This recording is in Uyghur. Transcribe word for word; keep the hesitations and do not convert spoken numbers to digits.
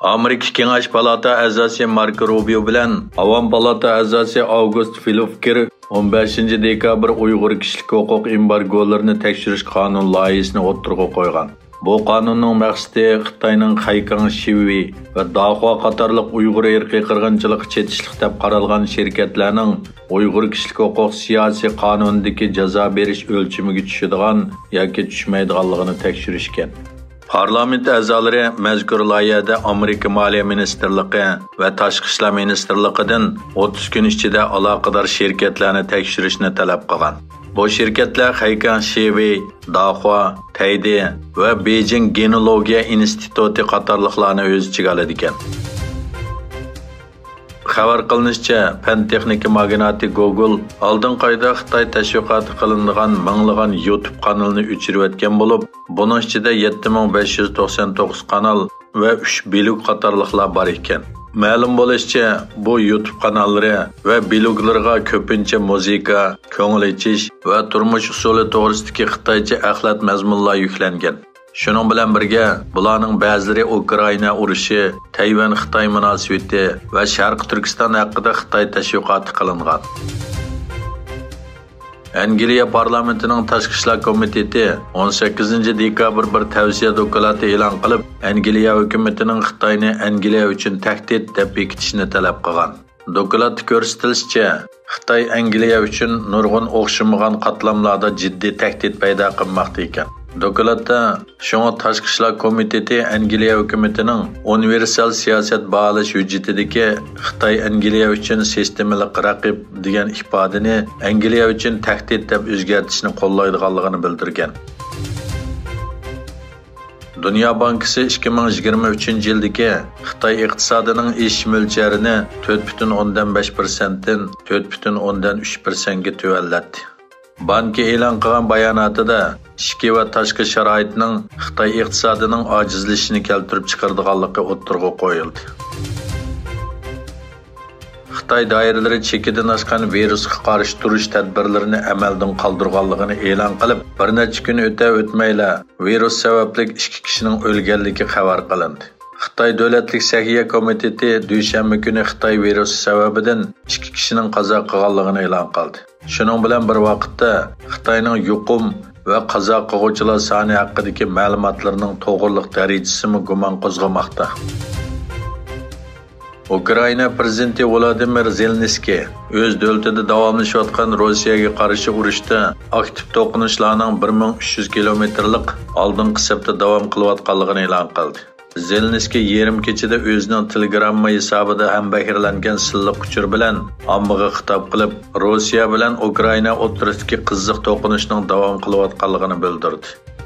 ئامېرىكا كېڭەش پالاتا ئەزاسى ماركو روبىيو بىلەن ئاۋام پالاتا ئەزاسى ئاۋگۇست فىلوفكېر ئون بەشىنچى دېكابىر ئۇيغۇر كىشىلىك ھوقۇق ئېمبارگولىرىنى تەكشۈرۈش قانۇن لايىھىسىنى ئوتتۇرىغا قويغان. بۇ قانۇننىڭ مەقسىتى خىتاينىڭ خەيكاڭ شىۋېي ۋە داخۇا قاتارلىق ئۇيغۇر ئىرقىي قىرغىنچىلىقى چېتىشلىق دەپ قارالغان شىركەتلەرنىڭ ئۇيغۇر كىشىلىك ھوقۇق سىياسىي قانۇنىدىكى جازا بېرىش ئۆلچىمىگە چۈشىدىغان ياكى چۈشمەيدىغانلىقىنى تەكشۈرۈشكەن. پارلامېنت ئەزالىرى مەزكۇر لايىھەدە ئامېرىكا مالىيە مىنىستىرلىقى ۋە تاشقى ئىشلار مىنىستىرلىقىدىن ئوتتۇز كۈن ئىچىدە ئالاقىدار شىركەتلەرنى تەكشۈرۈشنى تەلەپ قىلغان. بۇ شىركەتلەر خەيكاڭ شىۋېي، داخۇا، تەيدې ۋە بېيجىڭ گېنولوگىيە ئىنستىتۇتى قاتارلىقلارنى ئۆز ئىچىگە ئالىدىكەن. خەۋەر قىلىنىشىچە، پەن تېخنىكا ماگناتى گوگول ئالدىنقى ئايدا خىتاي تەشۋىقاتى قىلىنىدىغان مىڭلىغان يۇتۇب قانىلىنى ئۆچۈرۈۋەتكەن بولۇپ، بۇنىڭ ئىچىدە يەتتە مىڭ بەش يۈز توقسان توققۇز قانال ۋە ئۈچ بىلوگ قاتارلىقلار بار ئىكەن. مەلۇم بولۇشىچە، بۇ يۇتۇب قاناللىرى ۋە بىلوگلىرىغا كۆپىنچە مۇزىكا، كۆڭۈل ئېچىش ۋە تۇرمۇش ئۇسۇلى توغرىسىدىكى خىتايچە ئەخلەت مەزمۇنلار يۈكلەنگەن. شۇنىڭ بىلەن بىرگە، بۇلارنىڭ بەزىلىرى ئۇكرائىنا ئۇرۇشى، تەيۋەن خىتاي مۇناسىۋىتى ۋە شەرقىي تۈركىستان ھەققىدە خىتاي تەشۋىقاتى قىلىنغان. ئەنگلىيە پارلامېنتىنىڭ تاشقى ئىشلار كومىتېتى ئون سەككىزىنچى دېكابىر بىر تەۋسىيە دوكلاتى ئېلان قىلىپ، ئەنگلىيە ھۆكۈمىتىنىڭ خىتاينى ئەنگلىيە ئۈچۈن تەھدىت دەپ بېكىتىشىنى تەلەپ قىلغان. دوكلاتتا كۆرسىتىلىشىچە، خىتاي ئەنگلىيە ئۈچۈن نۇرغۇن ئوخشىمىغان قاتلاملاردا جىددىي تەھدىت پەيدا قىلماقتا ئىكەن. دوكلاتتا شۇڭا تاشقى ئىشلار كومىتېتى ئەنگلىيە ھۆكۈمىتىنىڭ ئۇنىۋېرسال سىياسەت باھالاش ھۆججىتىدىكى خىتاي ئەنگلىيە ئۈچۈن سىستېمىلىق رەقىب دېگەن ئىپادىنى ئەنگلىيە ئۈچۈن تەھدىت دەپ ئۆزگەرتىشنى قوللايدىغانلىقىنى بىلدۈرگەن. دۇنيا بانكىسى ئىككى مىڭ يىگىرمە ئۈچىنچى يىلدىكى خىتاي ئىقتىسادىنىڭ ئېشىش مۆلچەرىنى تۆت پۈتۈن ئوندىن بەش پىرسەنتتىن تۆت پۈتۈن ئوندىن ئۈچ پىرسەنتكە تۆۋەنلەتتى. بانكا ئېلان قىلغان باياناتىدا ئىچكى ۋە تاشقى شارائىتنىڭ خىتاي ئىقتىسادىنىڭ ئاجىزلىشىشىنى كەلتۈرۈپ چىقىرىدىغانلىقى ئوتتۇرىغا قويۇلدى. خىتاي دائىرىلىرى چېكىدىن ئاشقان ۋىرۇسقا قارشى تۇرۇش تەدبىرلىرىنى ئەمەلدىن قالدۇرغانلىقىنى ئېلان قىلىپ، بىر نەچچە كۈن ئۆتە-ئۆتمەيلا ۋىرۇس سەۋەبلىك ئىككى كىشىنىڭ ئۆلگەنلىكى خەۋەر قىلىندى. خىتاي دۆلەتلىك سەھىيە كومىتېتى دۈشەنبە كۈنى خىتاي ۋىرۇسى سەۋەبىدىن ئىككى كىشىنىڭ قازا قىلغانلىقىنى ئېلان قىلدى. شۇنىڭ بىلەن بىر ۋاقىتتا، خىتاينىڭ يۇقۇم ۋە قازا قىلغۇچىلار سانى ھەققىدىكى مەلۇماتلىرىنىڭ توغرىلىق دەرىجىسىمۇ گۇمان قوزغىماقتا. ئۇكرائىنا پىرېزىدېنتى ۋولودىمىر زېلېنسكىي ئۆز دۆلىتىدە داۋاملىشىۋاتقان روسىيەگە قارشى ئۇرۇشتا ئاكتىپ توقۇنۇشلارنىڭ بىر مىڭ ئۈچ يۈز كىلومېتىرلىق ئالدىنقى سەپتە داۋام قىلىۋاتقانلىقىنى ئېلان قىلدى. زېلېنسكىي يېرىم كېچىدە ئۆزىنىڭ تېلېگرامما ھېسابىدا ھەمبەھىرلەنگەن سىرلىق ئۇچۇر بىلەن ئاممىغا خىتاب قىلىپ، روسىيە بىلەن ئۇكرائىنا ئوتتۇرىسىدىكى قىزىق توقۇنۇشنىڭ داۋام قىلىۋاتقانلىقىنى بىلدۈردى.